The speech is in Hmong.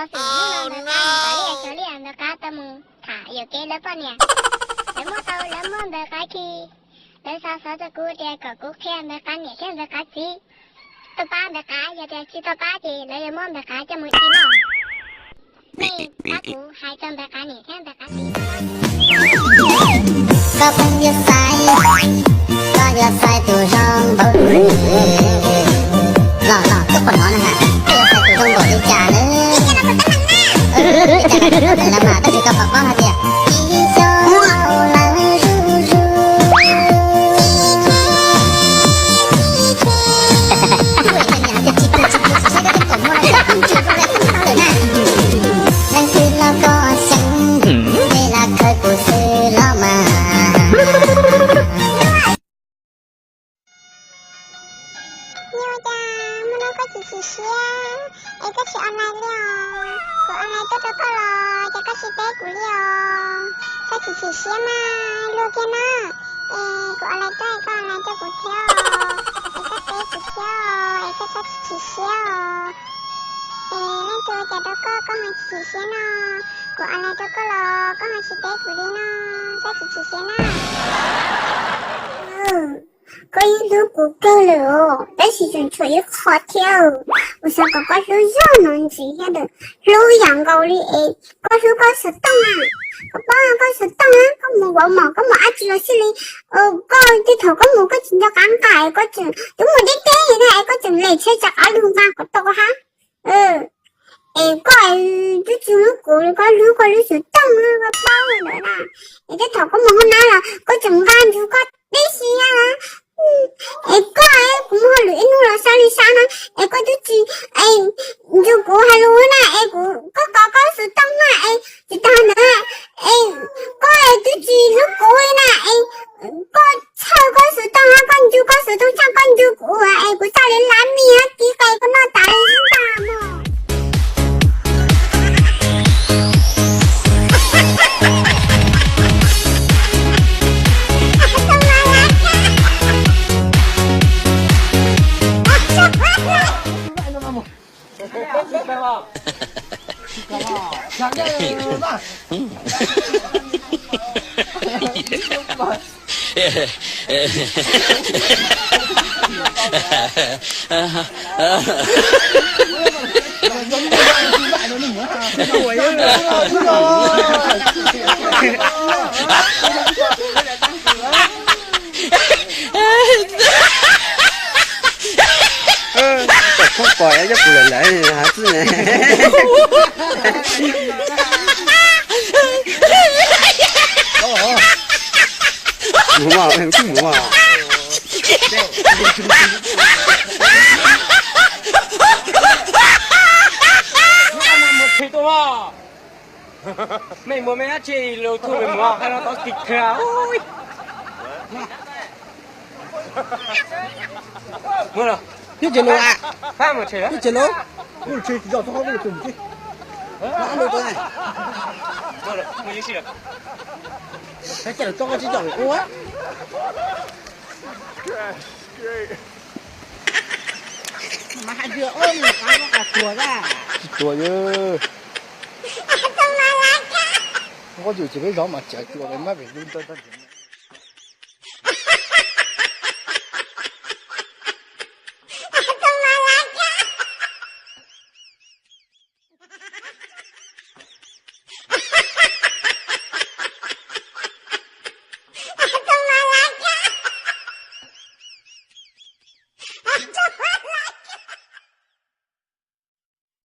Xwm hnub no ntawd qab mus tom liaj xyov liaj ntawd qab tau mus tham yuam kev lawv poj niam. Lawv muab tau lawv muab ntawd qab khi, lawv xa xov rau kuv tias kom kuv qhia ntawd qab niam thiab ntawd qab txiv. Tau pab ntawd qab, yog tias tsis tau pab ces lawv yuav muab ntawd qab coj mus ci noj. Nej pab kuv hais rau ntawd qab niam thiab ntawd qab txiv. Koj pheej yuav xaiv, koj yuav xaiv tus zoo npaum, los los twb qhov no na, koj yuav xaiv tus zoo npaum li cas na? Li cas los mas tab sis koj pom paub hais tias ib xyoos laus lawv zuj zus. Leej twg los koj xeeb, tej laj khawv kuv xwb los mas. Yog ua cas hmo no koj tsis chim siab es koj tsis online li os? Kuv online tuaj rau koj los ces koj tsis teb kuv li os. Koj tsis chim siab mas luag kiag na. Es kuv online tuaj es koj online rau kuv thiab os. Es koj teb kuv thiab os, es koj txhob tsis chim siab os. Es leej twg ua cas rau koj, koj ho tsis chim siab no? Kuv online rau koj los koj ho tsis teb kuv li no, koj tsis chim siab na. Koj yeej hlub kuv kawg lawm os, tab sis tseem tshuav ib qho thiab. Kuv xav kom koj hlub zog no ntxiv thiab ntawd, hlub yam nkaus li es koj hlub koj xov tooj na. Koj paub koj xov tooj na, koj mus vauv mom, koj mus dab tsi los xij li, koj tej thaum koj mus koj tsis nco qab nqa, koj tseem twb mus deb deb na es koj tseem lem tsheb rov qab lug nqa kom tau hab. Es koj twb tsis hlub kuv li, koj hlub koj lub xov tooj na, koj paub li ntawd na. Es tej thaum koj mus hauv nab los koj tseem nqa ntsug koj tib si na. Es koj, kuv mus hauj lwm ib hnub los sab li sab na, es koj twb tsis ntsug kuv hais lus na, es kuv, koj kov koj xov tooj na, es tsis tag ntawd, es koj twb tsis hlub kuv li na, es koj txhawj koj xov tooj na, koj ntsug koj xov tooj tshaj koj ntsug kuv, es kuv txhaj li lab mis kib qe koj noj tas li ntag mog. Koj pom yog kuv lawm lawm hab xwb ne. Mus mas, kuj mus mas. Mej muaj mej dab tsi lug thuam mej muam hab no tau tig thwg. Ua, twb tsis lug, twb tsis lug. Mas hais tias, ua, tsis tuag yog. Koj yus tsis peb zov mas tseem tuag, mab vim lub ntawd tag nrho.